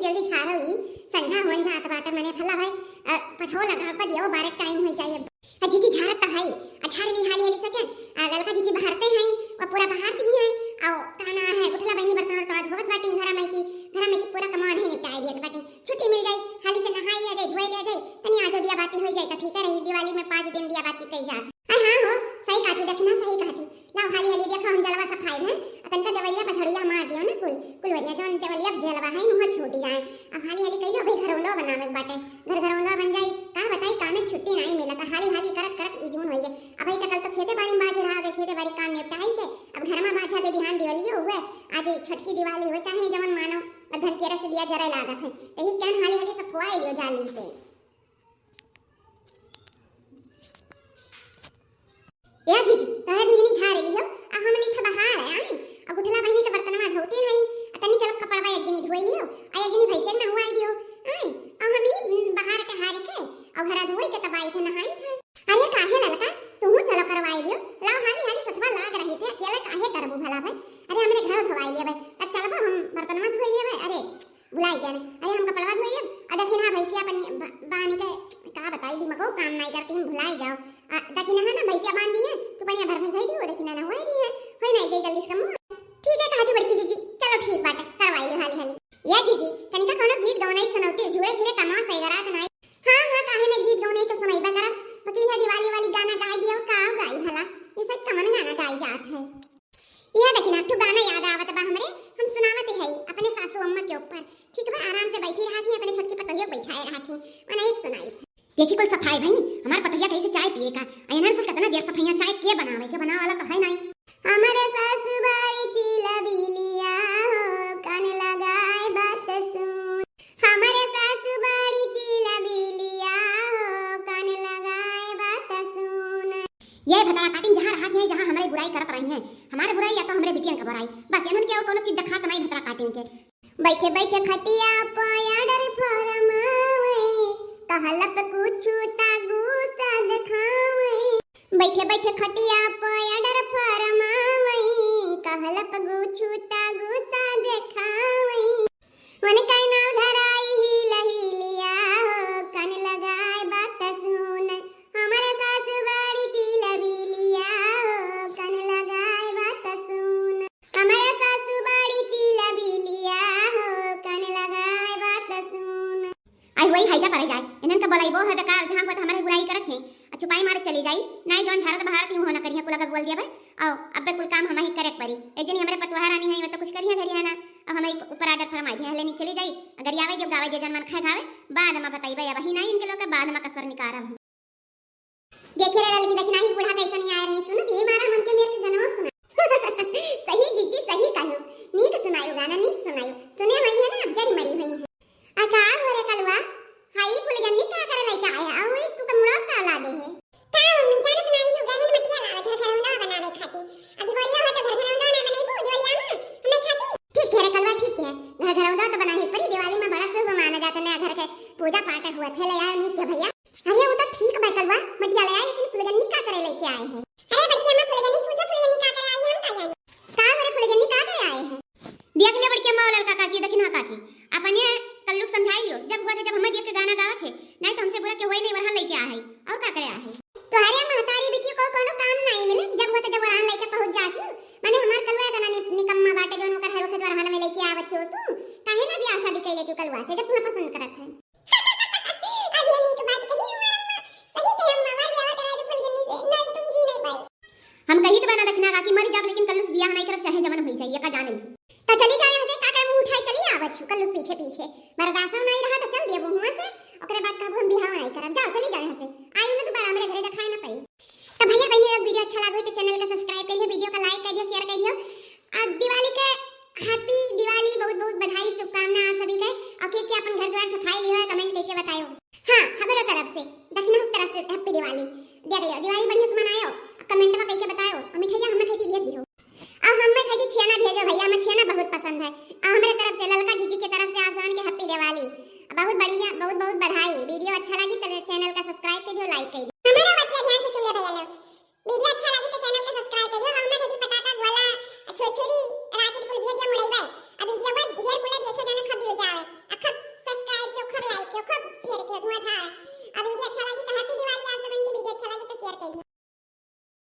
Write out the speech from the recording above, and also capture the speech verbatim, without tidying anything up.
जल्दी झारो ई, संझा होन जात बाटे, मने भला भाई, अ, पछो लगा, अब दियो बारह टाइम होई जाई। अब आ जीजी झारत त हई, आ झार ली हाली हाली सचन, आ ललका जीजी बहारते हैं, वो पूरा बहार दी हैं, आ का ना है, गुठला बहिनी बर्तन वर्तन धोवत बाटी, घरा में की, घरा में की पूरा कमान है निपटाए दियत बाटी। छुट्टी मिल जाई, हाली से नहाई लिया जाई, धोए लिया जाई, तनी आजो दिया बाती होई जाई, त ठीक है रही, दिवाली में पाँच दिन दिया बाती कई जात। अरे हाँ हो, सही कहती, दखिना सही कहती। लाओ हाली हाली देखो, हम जलवा सफाई है, आ तनका देवलिया पर झड़िया मार दियो ना कुल, कुलवरिया जौन देवलिया पर जलवा है, मुँह छूट जाए। अब हाली हाली कहियो भाई घरौंदो बनावे के बाटे, घर घरौंदो बन जाई, का बताई कामे छुट्टी नहीं मिलत, हाली हाली करत करत ई जून होई गए। अब भाई त कल तो खेते बाड़ी में बाझे रहा गए, खेते बाड़ी काम निपटाई के, अब घर में बाझा के बिहान दिवलियो हुए, आज छोटकी दिवाली हो चाहे जवन मानो, अब धनतेरस से दिया जरे लागत है, तो इस ज्ञान हाली हाली सब खुआ लियो जाली से। ए जीजी, तोहरे दुहिनी झारे लियो, आ हम ली थे बहार है, आई, आ गुठला बहिनी के बर्तनवा धोती हई, आ तनी चलो कपड़वा एक जनी धोई लियो, आ एक जनी भैंसे के नहवाई दियो, आई, आ हम ई बहार के हारी के, आ घरा धोई के तब आई थे नहाई थे। अरे काहे ललका, तू चलो करवाई लियो, लाओ हाली हाली सथवा लाग रही थे, अकेले काहे करबू भला भाई, अरे हमरे घर धोवाई लियो भाई, तब चलबो हम बर्तनवा धोई लियो भाई, अरे भुलाई गया रे। अरे हम कपड़वा धोई अब, आ देखिन हाँ भैंसिया अपन ब-, बान के का बताई, दिमागो काम नहीं करती, हम भुलाई जाओ। आ, देखिन हाँ ना भैंसिया बान दी है, तू पनिया भर भर धई दी, वो देखिन ना हुआ दी है, होई नहीं जाई जल्दी से कम। ठीक है कहा जी बड़की जीजी, चलो ठीक बाटे, करवाई लो हाली हाली। या जीजी, तनिका कोनो गीत गवनाई सुनौती, झूरे झूरे कमा सही रात नाई। हाँ हाँ, काहे ना गीत गवनाई तो सुनाई बा करब, बाकी यह दिवाली वाली गाना गाई दियो, का गाई भला, ये सब कमन गाना गाई जात है। यह देखी ना, एक ठो गाना याद आवत बा हमरे, हम सुनावत हई अपने सासू अम्मा के ऊपर। ठीक बा, आराम से बैठी रहा थी, अपने छोटकी पतोहियो के बैठाए रहा थी, उन्हें एक सुनाई थी। देखी कुल सफाई भाई, हमार पतोहिया कैसे चाय पिए का, आ इन्हन कुल कितना देर सफाइयाँ, चाय के बनावे, के बनावे वाला तो है नहीं। हमरे सासू बाड़ी चीला बिलिया हो, कान लगाए बात सुन। हमरे सासू बाड़ी चीला बिलिया हो, कान लगाए बात सुन। ये भतरा काटिन जहाँ रहत हैं, जहाँ हमरे बुराई करत रही हैं, हमारे बुराई या तो हमरे बिटियन का बुराई, बस इन्हन के और कोनो चीज दिखात नहीं भतरा काटिन के। बैठे बैठे खटिया पे order फरमावे, कहला पे कुछु ता गुस्सा दिखावे। बैठे बैठे खटिया पे order फरमावे, कहला पे कुछु ता गुस्सा दिखावे। उनका नाव धराई ही लहिलिया हो, कान लगाए बात सुन। हमारे सासु बाड़ी चीला बिलिया हो, कान लगाए बात सुन। हमारे सासु बाड़ी चीला बिलिया हो, कान लगाए बात सुन। आई वही हैजा परे जाए, इन्हन का बोलाइबो है बेकार, जहाँ होत हमारे बुराई करत हैं, आ चुपाई मारे चली जाई, नाई जौन झारत बहारत ही हो ना करिया, कुला का बोल दिया भाई, आओ, अब्बे कुल काम हम ही करे के परी। एक जनी हमरे पतोहा रानी है, वो तो कुछ करिया धरिया ना, अब हम ही ऊपर order फरमाई दिया, लेनी चली जाई, अगर आवे जो गावे जे जन मन खाए खावे, बाद में बताइबे, अब ही नहीं इनके लोग के बाद में कसर निकारब हम। देखे रे ललकी, देखना ही बूढ़ा कैसन ही आया रही, सुन दिए मारा हमके मेरे के गनवा सुना। सही जीजी, सही कहू, नीक सुनायु गाना, नीक सुनायु, सुने हुई है ना, अब जरी मरी हुई है। आ का हो रे कलुआ, हाई फुलगन्नी का करे लइके आया? आ हुई तू तो मुड़ा का ला दे है। का मम्मी, जानत नाही हूँ, गई हूँ मटिया लावे घर घरौंदा बनावे खाती। अभी बोलिया हो तो घर घरौंदा ना बनाई, दिवालिया ना हमें खाती। ठीक है रे कलुआ, ठीक है, घर घरौंदा तो बनाई परी, दिवाली में बड़ा शुभ माना जाता, नया घर के पूजा पाठ हुआ थे, ले आयो नीक के भैया। अरे वो तो ठीक बा कलुआ, मटिया ले आए, लेकिन फुलगन्नी का करे लइके आए हैं? अरे बड़की अम्मा, फुलगन्नी से पूछो, फुलगन्नी का करे आई है, हम का जाने। का हो रे फुलगन्नी का करे आए हैं? देख ले बड़की अम्मा, वो ललका काकी, देखी ना काकी, अपने कल्लू के समझाई लियो, जब हुआ थे जब हमें देख के गाना गावत है, नहीं तो हमसे बुरा के हुआ ही नहीं, वरहन लइके आ है, और का करे आ है? तोहरे महतारी बिटिया को कोनो काम नहीं मिले, जब हुआ थे जब वरहन लइके पहुंच जात हो, माने हमार कलुआ इतना नि-, निकम्मा बाटे, जौन ओकर हर वक्त वरहन में लइके आवत हो तू, काहे ना बियाह शादी कैले तू कलुआ से, जब तुम्हें पसंद करत है। अब ये नीक बात कही हमार अम्मा। सही कहे अम्मा, हमार ब्याह करा दे फुलगन्नी से, नहीं तुम जी नहीं पाए। हम कही तो बना दखिना काकी मर जाब, लेकिन कल्लू से बियाह नहीं करब, चाहे जवन होई जाई, का जाने। तो चली जाए यहाँ से, का करे मुंह उठाए चली आवत हूँ, कल्लू के पीछे पीछे। बर्दाश्त नहीं रहा तो चल दिया हुआ से, ओकरे बाद कहबो हम बियाह नहीं करब। जाओ चली जाए यहाँ से, आई ना दोबारा हमरे घरे दिखाई ना पाई। तो भैया बहनी लोग, video अच्छा लागो तो channel का subscribe कर दियो, video का like कर दियो, share कर दियो। अब दिवाली के happy दिवाली, बहुत बहुत बधाई, शुभकामना आप सभी के। और के के अपन घर द्वार सफाई लियो है, comment करके बतायो। हाँ, हमरे तरफ से, दक्षिणा तरफ से happy दिवाली। देख लियो, दिवाली बढ़िया से मनायो, comment में करके बतायो, और मिठाइयाँ हमें खाई के भेज दियो। अब हमें खाई के छेना भेजो भैया, हमें छेना बहुत पसंद है। और हमरे तरफ से, ललका जीजी के तरफ से आप सबन के happy दिवाली। बहुत बढ़िया, बहुत बहुत बधाई। Video अच्छा लगी तो channel का subscribe कर दियो, like कर दियो। हमारा बतिया ध्यान से सुनिए भैया लोग, video अच्छा लगी तो channel का subscribe कर दियो। हम ना कभी पटाखा, गोला, छुरछुरी, rocket कुल भेज दियो मुरैबे। अब video वो ढेर कुल देखो जाने खबी हो जावे। अब खब धुआंधार। अब video अच्छा लागी तो happy दिवाली, आप सबन के video अच्छा लागी तो share करिए।